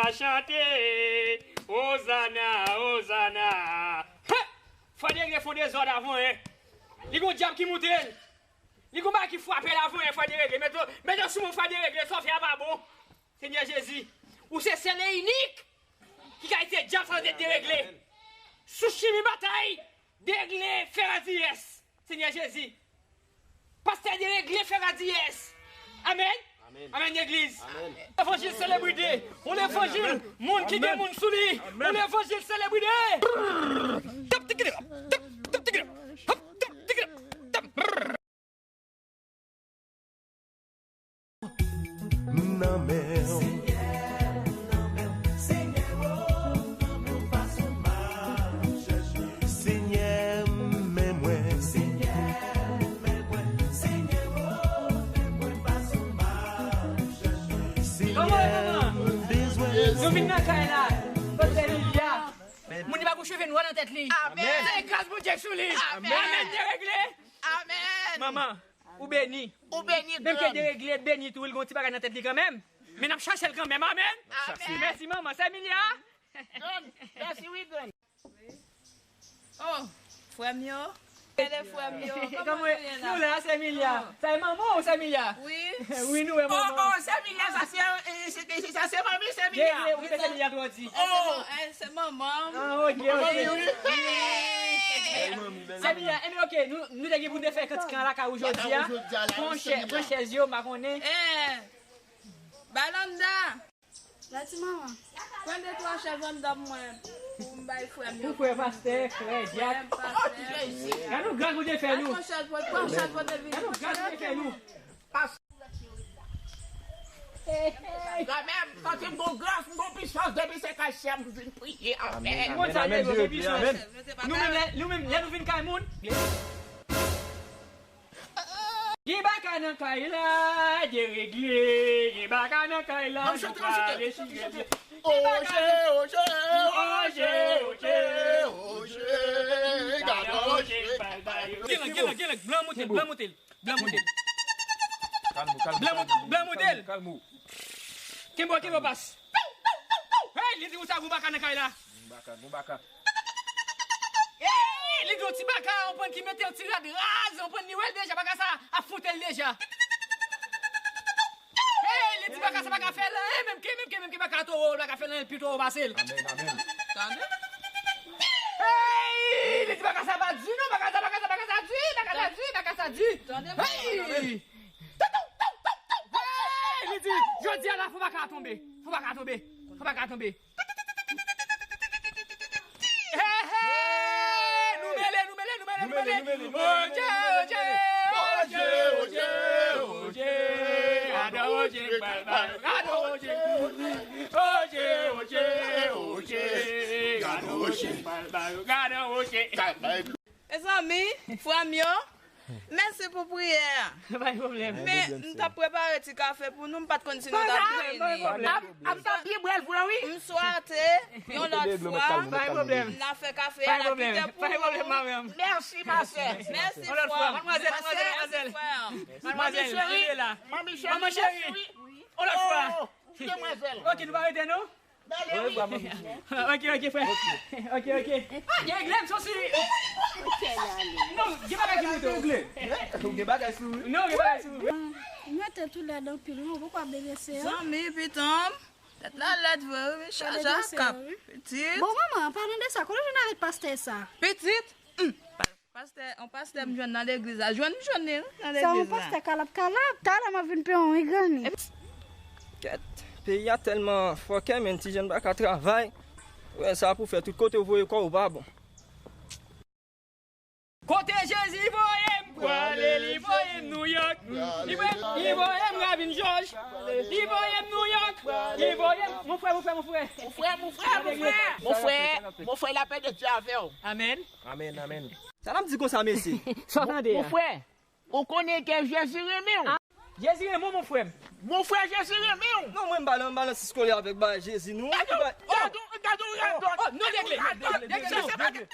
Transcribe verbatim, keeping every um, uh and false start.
A chante, Ozana, Ozana. Hè! Frè Deregle fè yon dezòd avan, en. Li gon dyab ki moute l. Li gon bagay ki frape l avan, en, Frè Deregle. Mete, mete sou mwen, Frè Deregle, sa w fè a pa bon. Senyè Jezi, ou se sèl e inik ki ka itilize dyab sa nan tèt Deregle. Sou chimen batay, Deregle fè radiyès. Senyè Jezi, pastè Deregle fè radiyès. Amèn. Amèn, legliz. Levanjil selebrite. Yon levanjil, moun ki gen moun sou li. Yon levanjil selebrite. Tap, tap, tap, tap, tap, tap, tap. M nan men w. Senyè, m nan men w. Senyè, o, nan men w fason m ap chèche. Senyè, men mwen. Senyè, men mwen. Senyè, o, men mwen fason m ap chèche. Senyè, m bezwen. Nou vin nan kay la. Pastè Lilya. Moun li pa gon cheve nwa nan tèt li. Amèn. Se gras Bondye sou li. Amèn. Amèn. Deregle. Amèn. Manman, ou beni. Ou beni, grann. Menm ke Deregle beni tou, li gon ti bagay nan tèt li kanmenm. Men n ap chache l kanmenm. Amèn. Amèn. Mèsi, manman. Sè Milya. Grann, mèsi wi, grann. Oh, frè m yo. Gade frè m yo. Kòman nou ye la? Nou la, Sè Milya. Sa e manman w, Sè Milya? Wi. Wi, nou wè manman. Oh, oh, Sè Milya, sa se, eh, se, se, sa se manmi Sè Milya. Deregle, ou kite Sè Milya twò di. Oh, eh, se manman m. Ah, ok, ok. Manmi, wi. Hey! Sè Milya, enben, ok, nou, nou te gen pou n te fè kantik lan lakay ou jodi a. Pran chè-, pran chèz yo, m pa konnen. Eh, Balanda. Mèsi, manman. Pran de twa chèz anndan mwen pou m bay frè m yo. Pou frè pastè, frè dyak. Frè m, pastè. Gade yon gras Bondye fè nou. Pran chèz pou, pran chèz pou te vini. Gade yon gras Bondye fè nou. Kanmenm, santi m gon gras, m gon pisans, depi se kay chè m vin priye. Amèn. Amèn. Amèn. Amèn. Nou menm, lè, nou menm, lè nou vin kay moun, Gen baka nan kay la, deregle. Gen baka nan kay la, nou pa rechire. Oje, oje, oje, oje, oje. Gade oje. Gen lang, gen lang, gen lang. Blan moute l, blan moute l, blan moute l. Kalm ou, kalm ou, blan moute l. Kalm ou. Kenbe w, kenbe w, pas. Hey, li di konsa, gon baka nan kay la. Gon baka, gon baka. Hey, li di yon ti baka, yon prann ki mete yon ti rad raz, yon prann li wè l deja, baka sa ap fwoute l deja. Hey, li di baka sa pa ka fè l anyen, menm ke, menm ke, menm ke baka towo, l pa ka fè l anyen, l pi towo pase l. Amèn, amèn. Tande? Hey, li di baka sa pa di non, baka sa, baka sa, baka sa di, baka sa di, baka sa di. Tande? Hey! Hey, li di, jodi a la, fò baka a tonbe. Fò baka a tonbe. Fò baka a tonbe. Hey, hey! Nou mele, nou mele, nou mele, nou mele. Oje, oje, oje, oje, oje. Gade oje, gade oje. Oje, oje, oje. Gade oje, gade oje. Mezanmi, frè m yo, mèsi pou priyè a. Pa gen pwoblèm. Men, m t ap prepare ti kafe pou nou, m pa t konn si nou t ap vini. Pa gen pwoblèm. Ap, ap tanpi bwè l vre wi. M swate, yon lòt fwa, n a fè kafe a la pi tè pou nou. Pa gen pwoblèm, pa gen pwoblèm, pa gen pwoblèm, ma mèm. Mèsi, ma sè. Mèsi, frè m. Yon lòt fwa, madmwazèl, madmwazèl, madmwazèl. Mèsi, frè m. Madmwazèl, cheri. Manmi cheri, manman cheri. Yon lòt fwa. Oh, demwazèl. Ok, nou pa rete, non? Ok, ok, frè. Ok, ok. Ah, gen glèm sou si. Non, gen bagay ki moute w. Ou gen bagay sou ou. Non, gen bagay sou ou. Nou te tou lèd anpil, wi, ou poko ap devese, an. Zanmi, pitanm. Tèt la lèd vre, wi, chaje ak kap. Pitit. Bon, manman, an palan de sa, kote w jwenn avèk pastè sa? Pitit. Hum. Pastè, yon pastè m jwenn nan legliz la. Jwenn m jwenn li, wi, nan legliz la. Sa yon pastè kalap kalap. Talè m ap vin peye yon wi granni. Kèt, peyi a tèlman fòkè, men ti jèn pa ka travay. Wè sa pou fè tout kote w voye kò w pa bon. Kote Jezi voye m prale, li voye m Nouyòk. Li voye, li voye m Ravin Jòj. Li voye m Nouyòk. Li voye m, mon frè, mon frè, mon frè. Mon frè, mon frè, mon frè. Mon frè, lapè de Dye avè w. Amèn. Amèn, amèn. Sa n ap di konsa, mesye? Sa w tande a? Mon frè, ou konnen ke Jezi renmen w. Jezi renmen w, mon frè m. Mon frè, Jezi renmen w. Non, mwen, m pa nan, m pa nan siskole avèk bagay Jezi, non. Gade w, gade w, gade w, radòt. Oh, non, degle, degle, degle, non, degle.